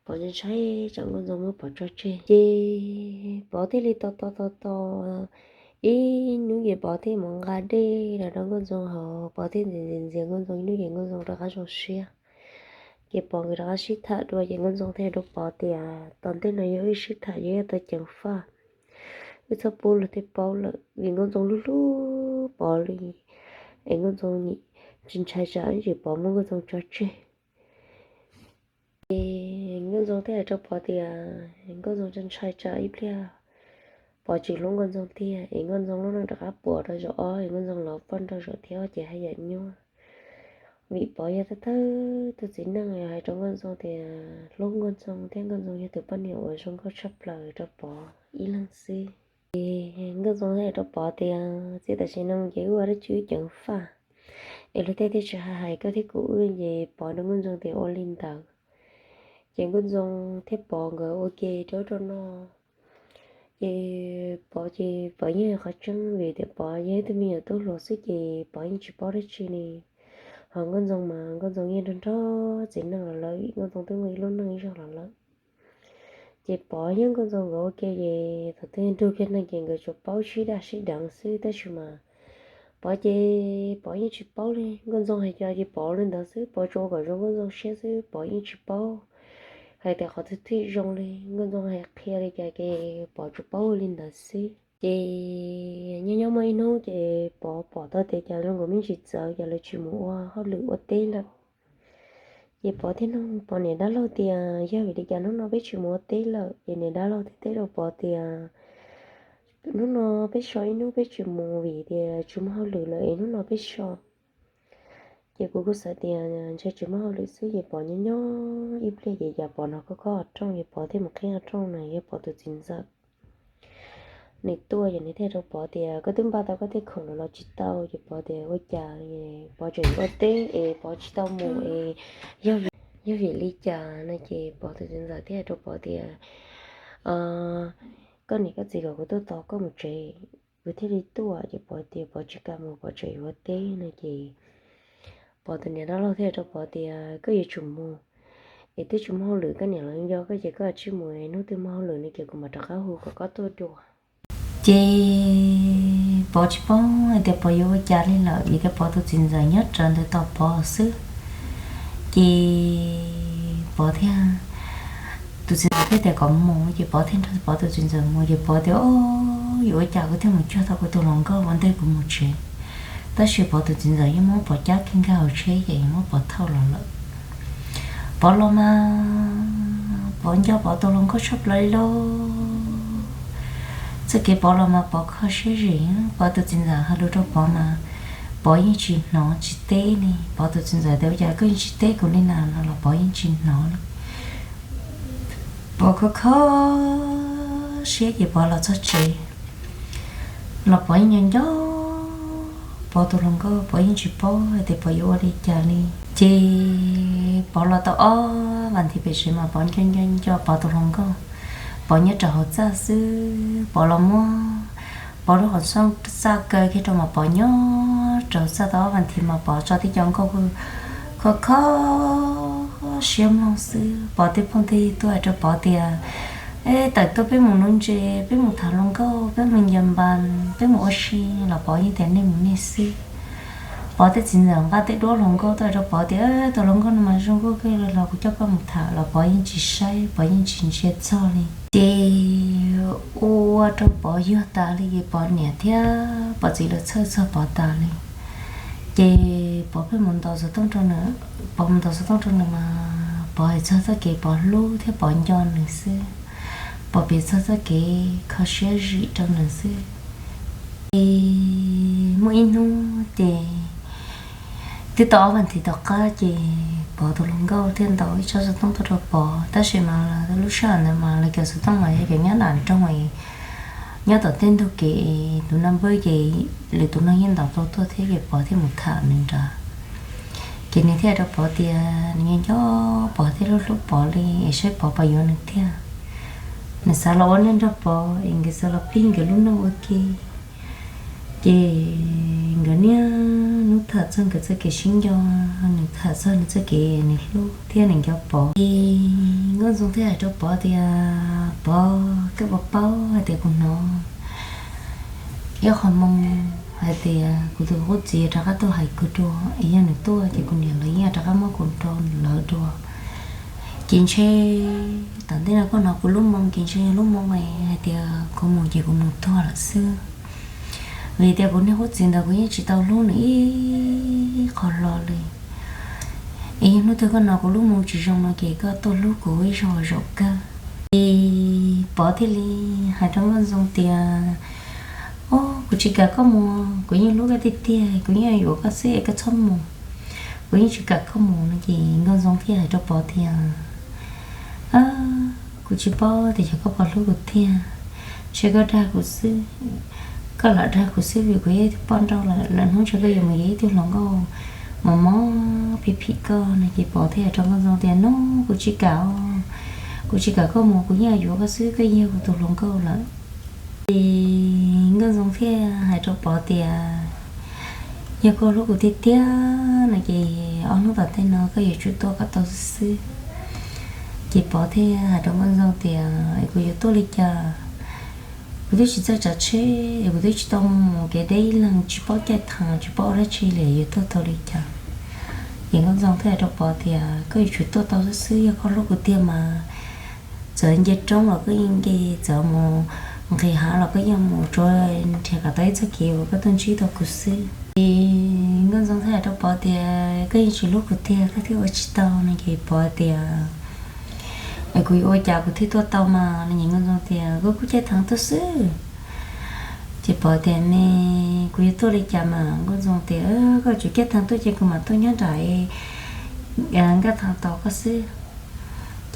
Pov ntshai tsam Nkauj Ntxoo muab Pov tso tseg ces Pov thiaj li tos tos tos tos ib hnub ces Pov thiaj mus nqa dej los rau Nkauj Ntxoo haus, Pov thiaj ntxias ntxias ntxias Nkauj Ntxoo ib hnub ces Nkauj Ntxoo rov qab zoo siab. Ces Pov nkawd rov qab sib tham dua ces Nkauj Ntxoo thiaj hais rau Pov tias, Tom ntej no yog wb sib tham yog wb tau ceev faj, wb txhob pub luag tej paub lawm, vim Nkauj Ntxoo hlub hlub Pov li, es Nkauj Ntxoo tsis ntshai tsam ib tsam Pov muab Nkauj Ntxoo tso tseg. Ces Nkauj Ntxoo thiaj hais rau Pov tias Nkauj Ntxoo ntshai tsam ib pliag Pov tsis hlub Nkauj Ntxoo tiag es Nkauj Ntxoo lub neej rov qab puas rau zaum ob es Nkauj Ntxoo los poj nrauj zaum thib ob ces haj yam nyuaj. Vim Pov yog thawj thawj tus txiv neej hais rau Nkauj Ntxoo tias hlub Nkauj Ntxoo thiab Nkauj Ntxoo yog tus poj niam uas zoo nkauj tshaj plaws rau Pov ib leeg xwb. Ces Nkauj Ntxoo thiaj hais rau Pov tias, Txij tam sim no ces wb ua dab tsi wb ceev faj, es luag tej thiaj tsis hais hais koj thiab kuv wb. Ces Pov rau Nkauj Ntxoo tias ua li ntawd. Ces Nkauj Ntxoo thiab Pov nkawd ua ke rau ub rau no. Ces Pov ces Pov yeej qhov tseeb vim tias Pov yog ib tug me nyuam tub hluas xwb ces Pov yeej tsis paub dab tsi li. Ho Nkauj Ntxoo mas Nkauj Ntxoo yeej nrog nrog txiv neej los lawm, Nkauj Ntxoo twb muaj ib lub neej ib zaug los lawm. Ces Pov thiab Nkauj Ntxoo nkawd ua ke ces thaum twg nrug kiag neeg ces nkawd tsuas paub sib daj sib deev xwb, tab sis mas Pov ces Pov yeej tsis paub li. Nkauj Ntxoo hais cas ces Pov ua li ntawd xwb, Pov tsuas ua kom zoo Nkauj Ntxoo siab xwb, Pov yeej tsis paub hais tias qhov twg thiaj zoo li. Nkauj Ntxoo hais qhia li cas ces Pov tsuas paub ua li ntawd xwb. Ces nyob nyob muaj ib hnub ces Pov pom tau tias cas zoo nkaus me ntsis txawv ces lawv tsis mus ua hauj lwm ua teb lawm. Ces Pov thiaj nug Pov niam dab laug tias, Yog vim li cas hnub no peb tsis mus ua teb lawm? Ces niam dab laug thiaj teb rau Pov tias, Hnub no peb so ib hnub peb tsis mus vim tias tsis muaj hauj lwm lawm es hnub no peb so. Ces kuv kuj xav tias ntshe tsis muaj hauj lwm xwb, ces Pov nyob nyob ib pliag ces cas Pov hnov khob khob qhov rooj, ces Pov thiaj mus qhib qhov rooj na yog Pov tus txiv ntxawm. Nws tuaj ces nws thiaj rau Pov tias, Koj twb npaj tau koj tej khoom los los tsis tau? Ces Pov tias, Ua cas Pov tseem yuav ua teb es Pov tsis tau mus es yog, yog vim li cas no? Ces Pov tus txiv ntxawm thiaj hais rau Pov tias, Koj niam koj txiv kom kuv tuaj tos koj mus tsev, kuv thiaj li tuaj. Ces Pov tias Pov tsis kam mus, Pov tseem yuav ua teb no. Ces Pov tus niam dab laug thiaj hais rau Pov tias, Koj yuav tsum mus, es twb tsis muaj hauj lwm, koj niam los nco koj ces koj tsij mus, hnub twg muaj hauj lwm no ces kuv mam rov qab hu kom koj tuaj dua. Ces Pov tsis paub hais tias Pov yuav ua cas li lawm, vim tias Pov tus txiv ntxawm nyob rawv ntawm tos Pov xwb. Ces Pov thiaj, tus txiv ntxawm thiaj tias kom mus, ces Pov thiaj nrog Pov tus txiv ntxawm mus. Ces Pov tias, Au, yuav ua cas kuv thiaj mus cuag tau kuv tus hluas nkauj ua ntej kuv mus tsev? Tab sis Pov tus txiv ntxawm yeej muab Pov cab kiag nkag hauv tsheb ces yeej muab Pov thauj los lawm. Pov los mas Pov nco Pov tus hluas nkauj tshaj plaws li lauj. Txoj kev Pov los mas Pov kho siab zim, Pov tus txiv ntxawm hais lus rau Pov mas Pov yeej tsis hnov tsis teb li. Pov tus txiv ntxawm tias, Ua cas koj yeej tsis teb kuv li na? No los Pov yeej tsis hnov li. Pov kho kho siab ces Pov los txog tsev los Pov yeej nco nco Pov tus hluas nkauj, Pov yeej tsis paub hais tias Pov yuav ua li cas li. Ces Pov los tau ob vas thiv pem tsev mas Pov nco nco nco Pov tus hluas nkauj, Pov nyob rau hauv txaj xwb. Pov los muab Pov lub qhov rooj txaj kaw kiag rau mas Pov nyob rau txaj tau ob vas thiv mas Pov tso tib co nkauj kho kho siab mloog xwb. Pov tej phooj tej ywg tuaj hais rau Pov tias, E, tawm tuaj peb mus nuv ntses, peb mus tham hluas nkauj, peb mus ncaws npas, peb mus ua si, los Pov yeej tias nej mus nej xwb. Pov tej txiv ntxawm nqa tej duab hluas nkauj tuaj hais rau Pov tias, Tus hluas nkauj no mas zoo nkauj kawg li, los kuv coj koj mus tham, los Pov yeej tsis saib, Pov yeej tsis ntsia txog li. Ces ua rau Pov yuag tas li, ces Pov niam thiab Pov txiv lawv txhawj txog Pov tas li. Ces Pov pheej mus ntaus xov tooj rau nws, Pov mus ntaus xov tooj rau nws mas Pov hais txog txoj kev Pov hlub thiab Pov nco nws xwb. Pov piav txog txoj kev kho siab zim rau nws xwb. Ces muaj ib hnub ces twb tau ob vas thiv tom qab ces Pov tus hluas nkauj thiaj ntaus ib tsab xov tooj tuaj rau Pov, tab sis mas lub sij hawm ntawd mas lawv cov xov tooj mas yog cov nyob nram nroog, nyob tom tej ntug kev, tus no npawb ces lwm tus no yeej ntaus tau tuaj thiab ces Pov thiaj mus tham nws nrad. Ces nws thiaj hais rau Pov tias nws nco nco Pov thiab hlub hlub Pov li es saib Pov puas yuav nws thiab. Nws xav los ua neej nrog Pov es nkawd xav los pib nkawd lub neej ua ke. Ces nkawd niaj hnub tham txog nkawd txoj kev sib nco, nws tham txog nws txoj kev nws hlub thiab nws nco Pov. Ces Nkauj Ntxoo thiaj hais rau Pov tias, Pov, koj puas paub hais tias kuv hnov ib qho moo hais tias kuv tus qub txiv rov qab tuaj hais kuv dua, es yog nws tuaj ces kuv niam lawv yeej rov qab muab kuv rau lawv dua. Ces ntshe tom ntej no koj hnov kuv lub moo ces ntshe yog lub moo hais tias kuv mus ces kuv mus tuag lawm xwb. Vim tias kuv niag qub txiv ntawd kuv yeej tsis tau hlub nws ib qho hlo li. Es yog hnub twg koj hnov kuv lub moo tsis zoo no ces koj tuaj hlub kuv ib zaug zaum kawg. Ces Pov thiaj li hais rau Nkauj Ntxoo tias, O, kuv tsis kam koj mus, kuv yeej hlub koj tiag tiag, kuv yeej yuav koj xwb es koj txhob mus, kuv yeej tsis kam koj mus no. Ces Nkauj Ntxoo thiaj hais rau Pov tias, Kuv tsis paub tias xyov koj puas hlub kuv tiag, ntshe koj dag kuv xwb, koj lam dag kuv xwb vim kuv yog ib tug poj nrauj lawm, lwm hnub ntshe koj yuav mus yuav ib tug hluas nkauj mos mos phim phim koj no. Ces Pov thiaj hais rau Nkauj Ntxoo tias, No, kuv tsis kam, kuv tsis kam koj mus, kuv yeej yuav koj xwb, koj yog kuv tus hluas nkauj lawm. Ces Nkauj Ntxoo thiaj hais rau Pov tias, Yog koj hlub kuv tiag tiag no ces ob hnub tom ntej no koj yuav tsum tuaj kom tau xwb xwb. Ces Pov thiaj hais rau Nkauj Ntxoo tias, Es kuv yuav tuaj li cas? Kuv twb tsis txawj tsav tsheb, es kuv twb tsis tau mus kev deb ib leeg, tsis paub caij theem, tsis paub ua dab tsi li, yuav tuaj tau li cas? Ces Nkauj Ntxoo thiaj hais rau Pov tias, Koj yuav tsum tuaj tau xwb xwb, yog koj hlub kuv tiag mas txawm nce roob los koj yeej nce, txawm mus nqhis hav los koj yeej mus, tsuas nrhiav kom tau ib txoj kev uas koj tuaj ntsib tau kuv xwb. Ces Nkauj Ntxoo thiaj hais rau Pov tias, Koj yeej tsis hlub kuv tiag, koj thiaj ua tsis tau no. Ces Pov tias, Es kuv yuav ua cas kuv thiaj tuaj tau mas no? Ces Nkauj Ntxoo tias, Koj kuj caij theem tuaj xwb. Ces Pov tias, Me, kuv yuav tuaj li cas mas? Nkauj Ntxoo tias, Koj tsum caij theem tuaj ces kuv mam tuaj nyob nram nkaj theem tos koj xwb.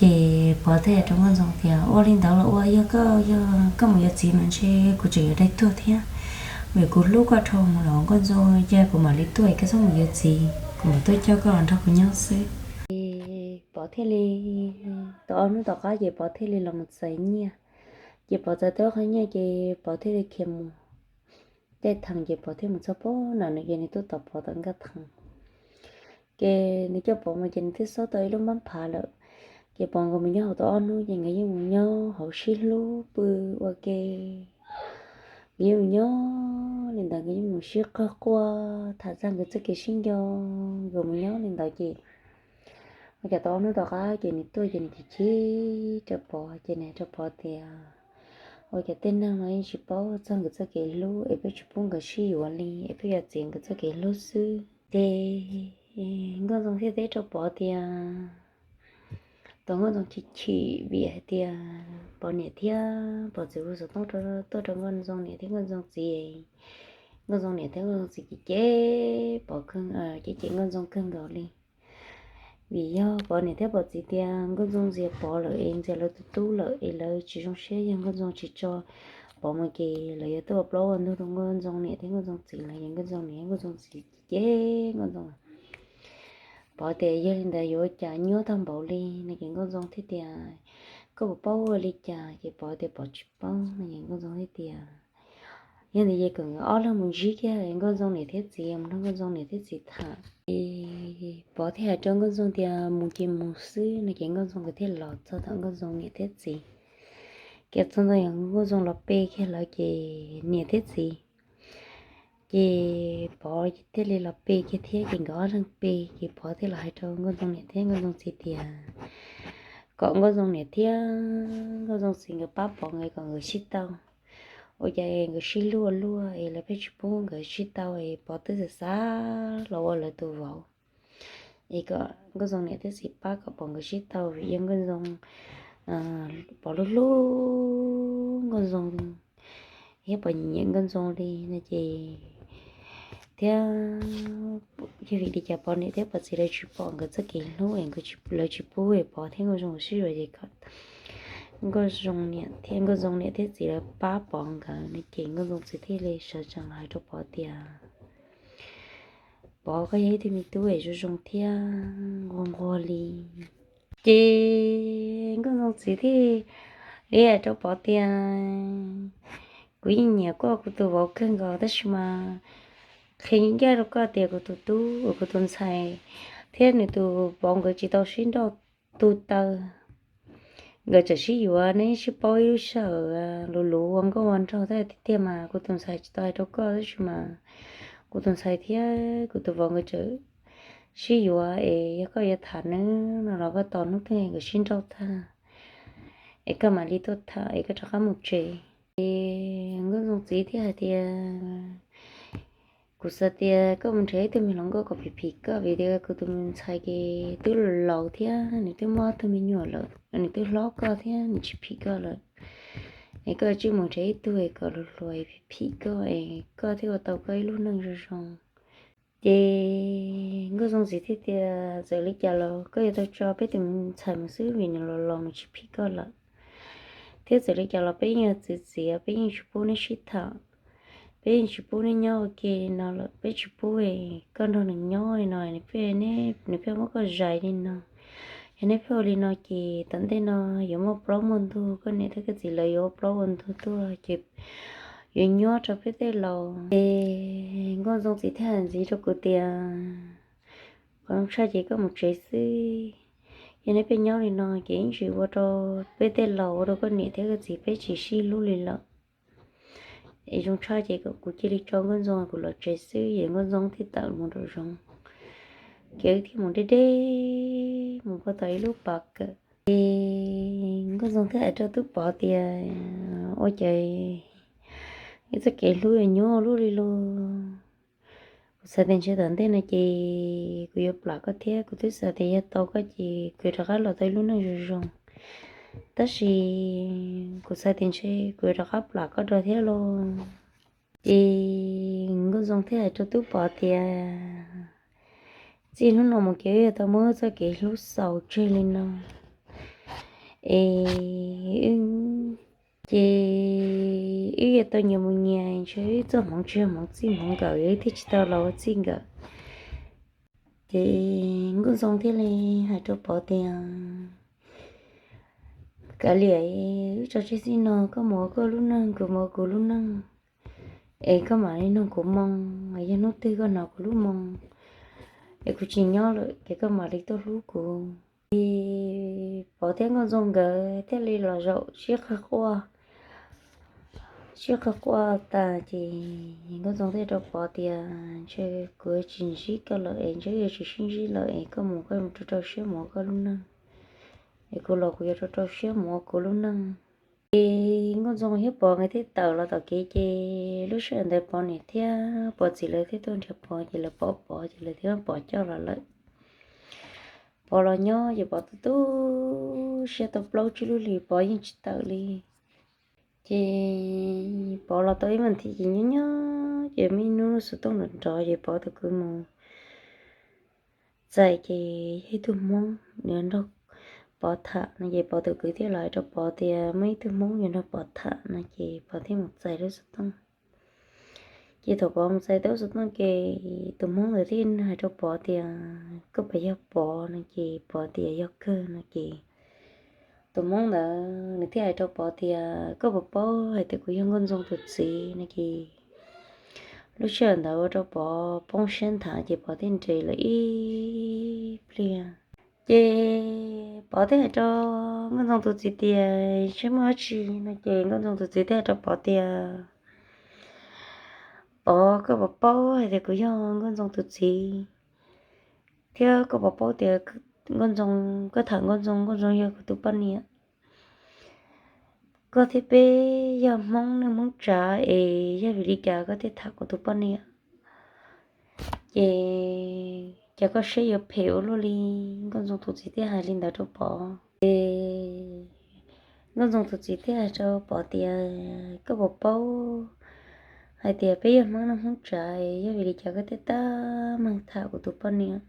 Ces Pov thiaj hais rau Nkauj Ntxoo tias, Ua li ntawd los ua, yog koj, yog koj mus yuav txiv mas ntshe kuv tseem yuav dai tuag thiab, vim kuv hlub koj dhau mus los Nkauj Ntxoo, cia kuv mam li tuaj es koj txhob mus yuav txiv, kuv mam tuaj coj koj los nrog kuv nyob xwb. Ces Pov thiaj li, tau ob hnub tom qab ces Pov thiaj li los mus txais nyiaj. Ces Pov txais tau qhov nyiaj ces Pov thiaj li khiav mus caij theem, ces Pov thiaj mus txog pem no no ces nws tuaj tos Pov tom nkaj theem. Ces nws coj Pov mus ces nws twb xob tau ib lub npab phav lawm. Ces Pov nkawd mus nyob hauv tau ob hnub ces nkawd yeej mus nyob hauv sib hlub pw ua ke. Nkawd yeej mus nyob li ntawd, nkawd yeej mus sib qawg quaj tham txog nkawd txoj kev sib nco. Nkawd mus nyob li ntawd ces ua cas tau ob hnub tom qab ces nws tuaj ces nws chim chim rau Pov ces nws hais rau Pov tias, Ua cas tej neeg no yeej tsis paub txog nkawd txoj kev hlub es peb tsis pub nkawd sib yuav li es peb yuav txiav nkawd txoj kev hlub xwb. Ces Nkauj Ntxoo thiaj teb rau Pov tias, tau Nkauj Ntxoo chim chim vim hais tias Pov niam thiab Pov txiv hu xov tooj tuaj rau Nkauj Ntxoo niam thiab Nkauj Ntxoo txiv. Nkauj Ntxoo niam thiab Nkauj Ntxoo txiv cem cem Pov kawg, cem cem Nkauj Ntxoo kawg nkaus li. Vim yog Pov niam thiab Pov txiv tias Nkauj Ntxoo ntxias Pov lawm es ntxias lawv tus tub lawm es lawv tsis zoo siab yog Nkauj Ntxoo tsis tso Pov mus ces lawv yuav tuaj ua plaub ua ntug rau Nkauj Ntxoo niam thiab Nkauj Ntxoo txiv lawm. Ces Nkauj Ntxoo niam thiab Nkauj Ntxoo txiv cem cem Nkauj Ntxoo. Pov tias, Yog li ntawd yuav ua cas, nyuaj tag npaum li no? Ces Nkauj Ntxoo thiaj tias, Koj puas paub ua li cas? Ces Pov tias Pov tsis paub no. Ces Nkauj Ntxoo thiaj tias, Yog ntawd ces kom nkawd ob leeg mus ntsib kiag Nkauj Ntxoo niam thiab txiv, mus nrog Nkauj Ntxoo niam thiab txiv tham. Ces Pov thiaj hais rau Nkauj Ntxoo tias mus ces mus xwb no ces Nkauj Ntxoo nkawd thiaj los txog tom Nkauj Ntxoo niam thiab txiv. Ces txog ntawd yog Nkauj Ntxoo los pe kiag lawv ces niam thiab txiv, ces Pov thiaj li los pe kiag thiab ces nkawd ob leeg pe ces Pov thiaj los hais rau Nkauj Ntxoo niam thiab Nkauj Ntxoo txiv tias kom Nkauj Ntxoo niam thiab Nkauj Ntxoo txiv nkawd pab Pov nkawd kom nkawd sib tau. Ua cas nkawd sib hlub ua luaj es lawv pheej tsis pub nkawd sib tau es Pov twb xav xav los ua lawv tus vauv es kom Nkauj Ntxoo niam thiab txiv pab kom Pov nkawd sib tau vim yog Nkauj Ntxoo, Pov hlub hlub Nkauj Ntxoo thiab Pov nyiam nyiam Nkauj Ntxoo li no ces thiab yog vim li cas Pov niam thiab Pov txiv lawv tsis pom nkawd txoj kev hlub es lawv tsis pub es Pov thiab Nkauj Ntxoo sib yuav ces kom Nkauj Ntxoo niam thiab Nkauj Ntxoo niam thiab txiv lawv pab Pov nkawd no ces Nkauj Ntxoo txiv thiaj li sawv tsees los hais rau Pov tias Pov, koj yog ib tug me tub es zoo zoo thiab nquag nquag li. Ces Nkauj Ntxoo txiv thiaj li hais rau Pov tias kuv yeej nyiam koj kuv tus vauv kawg nkaus tab sis mas qhia ncaj rau koj tias kuv tus tub uas kuv tus ntxhais thiab nws tus vauv nkawd tsis tau sib nrauj tu taw. Nkawd tseem sib yuav, neb sib paub ib lub sij hawm luv luv ua nkauj ua nraug tiag tiag mas kuv tus ntxhais tsis tau hais rau koj tab sis mas kuv tus ntxhais thiab kuv tus vauv nkawd tseem sib yuav es yog koj yuav tham neb no los koj tos hnub twg nkawd sib nrauj tag es koj mam li tuaj tham es koj rov qab mus tsev. Ces Nkauj Ntxoo txiv thiaj hais tias kuv xav tias koj mus nrhiav ib tug me hluas nkauj kom phim phim koj vim tias kuv tus ntxhais ces twb laus thiab nws twb muaj ob tug me nyuam lawm, nws twb hlob koj thiab nws tsis phim koj lawm. Es koj tsij mus nrhiav ib tug kom hluas hluas phim phim koj es koj thiaj ua tau koj ib lub neej zoo zoo. Ces Nkauj Ntxoo txiv thiaj tias txawm li cas los koj yuav tau tso peb tus me ntxhais mus xwb vim nws los los nws tsis phim koj lawm. Thiab txawm li cas los peb yeej yog txiv txiv, peb yeej tsis pub neb sib tham, peb yeej tsis pub neb nyob ua ke li no lawm, peb tsis pub koj nrog nws nyob li no, nws pheej muab koj zais li no. Yog neb pheej ua li no ces tom ntej no yuav muaj plaub muaj ntug, koj niam thiab koj txiv lawv yuav ua plaub ua ntug tuaj ces yuav nyuaj rau peb tej laus. Ces Nkauj Ntxoo txiv thiaj hais ntxiv rau kuv tias qhov zoo tshaj ces koj mus tsev xwb. Yog neb pheej nyob li no ces ib ntsis ua rau peb tej laus, ua rau koj niam thiab koj txiv peb tsis sib hlub li lawm. Es zoo tshaj ces kom kuv cia li tso Nkauj Ntxoo kuv los tsev xwb. Ces Nkauj Ntxoo thiaj tawm mus nraum zoov, ces wb thiaj mus deb deb mus pag tau ib lub pas kawm. Ces Nkauj Ntxoo thiaj hais rau Tub Pov tias ua cas ib txoj kev hlub yuav nyuaj luaj li lauj. Kuv xav tias ntshe tom ntej no ces kuv yuav plam koj thiab kuv twb xav tias yog tau koj ces kuv yuav rov qab los tau ib lub neej zoo zoo. Tab sis kuv xav tias ntshe kuv yuav rov qab plam koj dua thiab lauj. Ces Nkauj Ntxoo thiaj hais rau Tub Pov tias txij hnub no mus ces wb yuav tau muab wb txoj kev hlub xaus tseg li no. Es wb, ces wb yuav tau nyias mus nyias, ntshe wb txoj hmoov tsis yog hmoov txij hmoov nkawm, wb thiaj tsis tau los ua txij nkawm. Ces Nkauj Ntxoo thiaj li hais rau Pov tias kav liam, wb tso tseg txij no, koj mus ua koj lub neej, kuv mus ua kuv lub neej. Es koj mam li nug kuv moo, yog hnub twg koj hnov kuv lub moo es kuv tsis nyob lawm ces koj mam li tuaj hlub kuv. Ces Pov thiab Nkauj Ntxoo nkawd thiaj li los zaum sib qawg quaj, sib qawg quaj tas ces Nkauj Ntxoo thiaj rau Pov tias ntshe kuv yuav tsis ntsib koj lawm es ntshe yuav tsis sib ntsib lawm es koj mus koj mus rau rau siab mus ua koj lub neej, es kuv los kuv yuav rau rau siab mus ua kuv lub neej. Ces Nkauj Ntxoo thiab Pov nkawd thiaj tawm los tom kev ces lub sij hawm ntawd Pov niam thiab Pov txiv lawv thiaj tuaj nrhiav Pov ces lawv pom Pov ces lawv thiaj muab Pov coj los lawm. Pov los nyob ces Pov tu tu siab tau plaub tsib lub hlis Pov yeej tsis tawm li. Ces Pov los tau ib vas thiv ces nyob nyob ces muaj ib hnub lub xov tooj nrov nrov ces Pov tus kwv mus txais ces yog ib tug Hmoob nws nrog Pov tham no ces Pov tus kwv thiaj los hais rau Pov tias muaj ib tug Hmoob yuav nrog Pov tham no ces Pov thiaj mus txais lub xov tooj. Ces thaum Pov mus txais tau lub xov tooj ces tus Hmoob ntawd thiaj hais rau Pov tias koj puas yog Pov no ces Pov tias yog kawg no ces tus Hmoob ntawd nws thiaj hais rau Pov tias koj puas paub hais tias kuv yog Nkauj Ntxoo tus txiv no ces Lub sij hawm ntawd ua rau Pov poob siab nthav ces Pov thiaj nres lawm ib pliag. Ces Pov thiaj hais rau Nkauj Ntxoo tus txiv tias, Saib muaj dab tsi no? Ces Nkauj Ntxoo tus txiv thiaj hais rau Pov tias, Pov, koj puas paub hais tias kuv yog Nkauj Ntxoo tus txiv, thiab koj puas paub tias Nkauj Ntxoo, koj tham Nkauj Ntxoo, Nkauj Ntxoo yog kuv tus poj niam? Koj thiab peb yog Hmoob neej Hmoob tsav es yog vim li cas koj thiaj tham kuv tus poj niam? Ces cas koj siab yuav phem ua luaj li? Nkauj Ntxoo tus txiv thiaj hais li ntawd rau Pov. Ces Nkauj Ntxoo tus txiv thiaj hais rau Pov tias, Koj puas paub hais tias peb yog Hmoob neej Hmoob tsav, yog vim li cas koj thiaj tab meeg tham kuv tus poj niam?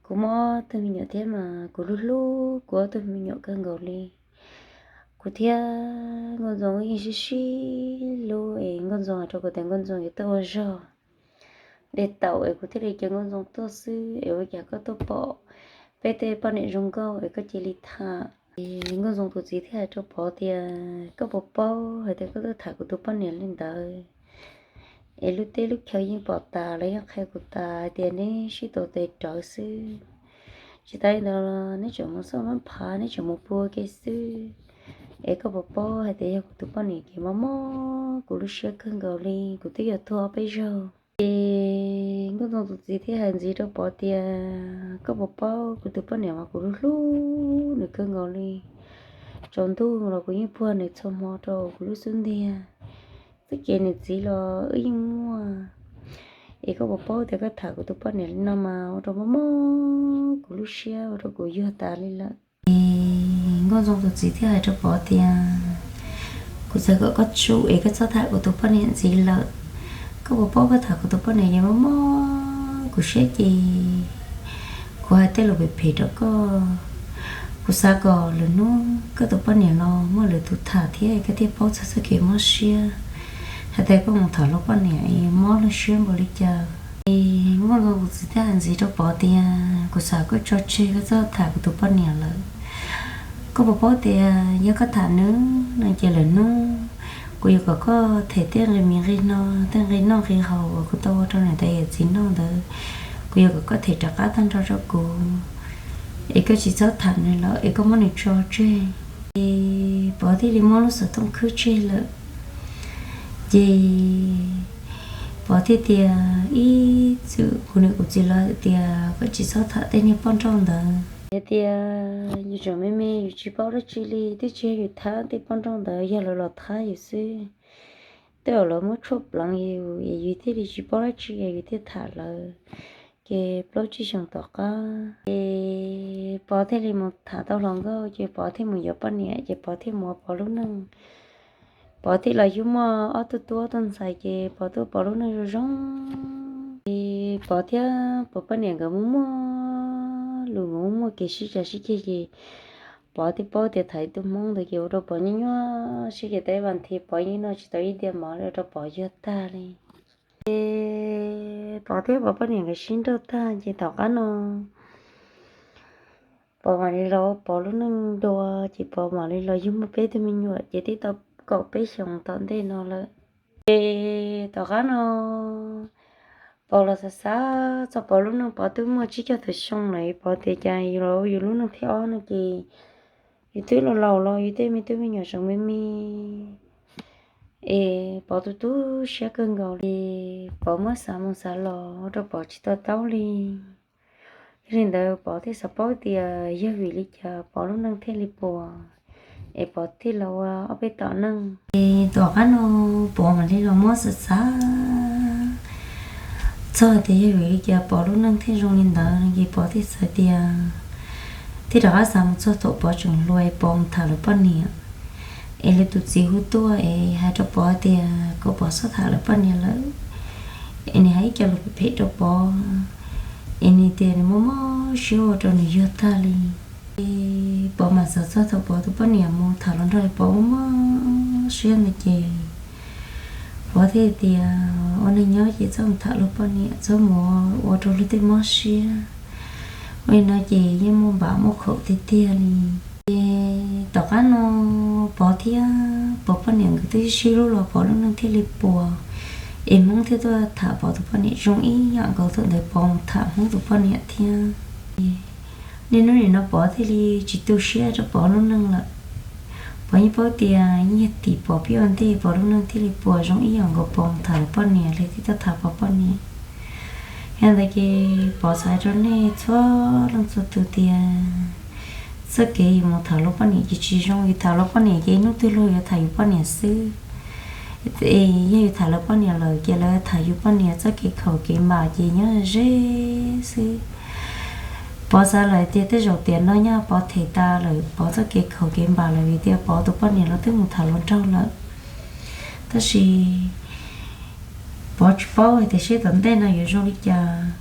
Kuv muaj ob tug me nyuam thiab mas kuv hlub hlub kuv ob tug me nyuam kawg nkaus li. Kuv thiab Nkauj Ntxoo yeej sib sib hlub es Nkauj Ntxoo hais rau kuv tias Nkauj Ntxoo yuav tuaj ua zog de taum es kuv thiaj li cia Nkauj Ntxoo tuaj xwb, es ua cas koj tuaj pom peb tej poj niam zoo nkauj es koj cia li tham? Es Nkauj Ntxoo tus txiv thiaj hais rau Pov tias, Koj puas paub hais tias koj tuaj tham kuv tus poj niam li ntawd, es lub teb lub chaw yeej pom tas, lawv yeej qhia kuv tas hais tias neb sib tuav tes rawv xwb. Tsis tas li ntawd los neb tseem mus xauj mab phav, neb tseem mus pw ua ke xwb. Es koj puas paub hais tias yog kuv tus poj niam ces mob mob kuv lub siab kawg nkaus li, kuv twb yuav tuag ob peb zaug. Ces Nkauj Ntxoo tus txiv thiaj hais ntxiv rau Pov tias, Koj puas paub kuv tus poj niam mas kuv hlub hlub nws kawg nkaus li. Tsaus ntuj los kuv yeej puag nws txhua hmo rau kuv lub xub ntiag. Txoj kev niam txiv los wb yeej muaj. Es koj puas paub tias koj tham kuv tus poj niam li no mas ua rau mob mob kuv lub siab, ua rau kuv yuag tas li lawm. Es Nkauj Ntxoo tus txiv thiaj hais rau Pov tias, Kuv txawm kom koj tsum es koj txhob tham kuv tus poj niam ntxiv lawm, koj puas paub koj tham kuv tus poj niam yeej mob mob kuv siab ces kuv hais tej lus phem phem rau koj. Kuv xav kom lwm hnub koj tus poj niam los muaj lwm tus tham thiab koj thiaj paub txog txoj kev mob siab, hais tias koj mus tham luag poj niam es mob luag siab npaum li cas. Es Nkauj Ntxoo tus txiv thiaj hais ntxiv rau Pov tias, Kuv xav koj tso tseg koj txhob tham kuv tus poj niam lawm. Koj puas paub tias yog koj tham nws no ces lwm hnub kuv yuav kom koj them tej nqi mis nqi no, tej nqi noj nqi haus uas kuv tau ua rau niam tais yawm txiv noj ntawd, kuv yuav kom koj them rov qab tag nrho rau kuv. Es koj tsis txhob tham nws lawm, es koj muab nws tso tseg. Es Pov thiaj li muab lub xov tooj khwb tseg lawm. Ces Pov thiaj tias, Ib txwm kuv niam kuv txiv lawv tias koj tsis txhob tham tej niag poj nrauj ntawd. Hais tias yus tseem me me yus tsis paub dab tsi li, twb tsis yog yus thab tej poj nrauj ntawd, yog lawv los thab yus xwb. Tej zaum lawv muab tshuaj pleev yus es yus thiaj li tsis paub dab tsi es yus thiaj tham lawv. Ces plaub tsib xyoos tom qab ces Pov thiaj li mus tham tau hluas nkauj, ces Pov thiaj mus yuav poj niam, ces Pov thiaj mus ua Pov lub neej. Pov thiaj los yug muaj ob tug tub ob tug ntxhais, ces Pov tub Pov lub neej zoo zoo. Ces Pov thiab Pov poj niam nkawd muaj muaj lus, muaj muaj kev sib cav sib ceg, ces Pov thiaj paub tias tham tus hmoob ntawd ces ua rau Pov nyuaj nyuaj siab, ces tab vaj thiv Pov yeej noj tsis tau ib diav mov li, ua rau Pov yuag tag li. Ces Pov thiab Pov poj niam nkawd sib nrauj tag ces tom qab no Pov mam li los ua Pov lub neej dua, ces Pov mam li los yug muaj peb tug me nyuam, ces twb tau kaum peb xyoos tom ntej no lawm. Ces tom qab no Pov los xav xav txog Pov lub neej, Pov twb muaj tsib caug tawm xyoo lawm, Pov tias cas yus los ua yus lub neej thib ob no ces yus twb laus laus los yus tej me tub me nyuam tseem me me, es Pov tu tu siab kawg nkaus li. Pov muab xav mus xav los ua rau Pov tsis to taub li. Yog li ntawd Pov thiaj xav paub tias yog vim li cas Pov lub neej thiaj li puas, es Pov thiaj los ua ob peb tom neej. Es tom qab no Pov mam li los muab xav xav txog tias yog vim li cas Pov lub neej thiaj zoo li ntawd, ces Pov thiaj xav tias thiaj rov qab xav mus txog thaum Pov tseem hluas es Pov mus tham lawv poj niam, es lawv tus txiv hu tuaj es hais rau Pov tias kom Pov txhob tham lawv poj niam lawm, es nws hais ib co lus phem phem rau Pov, es nws tias nws mob mob siab ua rau nws yuag tag li. Es Pov mam xav txog thaum Pov tus poj niam mus tham los nrog Pov mob mob siab ntawd ces Pov thiaj tias ua neeg nyob ces txhob mus tham luag poj niam, txhob mus ua rau luag tej mob siab. Ua li no ces yeej muaj npam muaj khaum tiag tiag li. Ces tom qab no Pov thiab Pov poj niam nkawd twb sib hlub los Pov lub neej thiaj li puas, Es Hmoob thiaj tuaj tham Pov tus poj niam zoo ib yam nkaus thaum ntawd Pov mus tham Hmoob tus poj niam thiab. Niaj hnub nim no Pov thiaj li tsis tu siab rau Pov lub neej lawm. Pov yeej paub tias yeej yog tim Pov pib ua ntej Pov lub neej thiaj li puas zoo ib yam nkaus Pov mus tham lawv poj niam, lawv thiaj tuaj tham Pov poj niam. Yog ntawd ces Pov xav rau nej txhua leej txhua tus tias txoj kev yus mus tham luag poj niam ces tsis zoo, yus tham luag poj niam ces ib hnub twg luag yuav tham yus poj niam xwb. Es yog yus tham lawv poj niam lawm ces lawv tham yus poj niam, txoj kev khaum kev npam ces nyob ze xwb. Pov xav lawm tias tej zaum tiam no nyaj Pov them tas lawm Pov txoj kev khaum kev npam lawm vim tias Pov tus poj niam los twb mus tham luag nraug lawm. Tab sis Pov tsis paub hais tias seb tom ntej no yuav zoo li cas.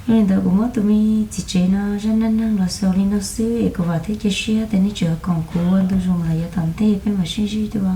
Yog li ntawd kuv muab tus me txiv tsev no zaj neej neeg los xaus li no xwb es kuv vam thiab cia siab tias nej tseem koom kuv ua ntu zus los yav tom ntej peb mam sib ntsib dua.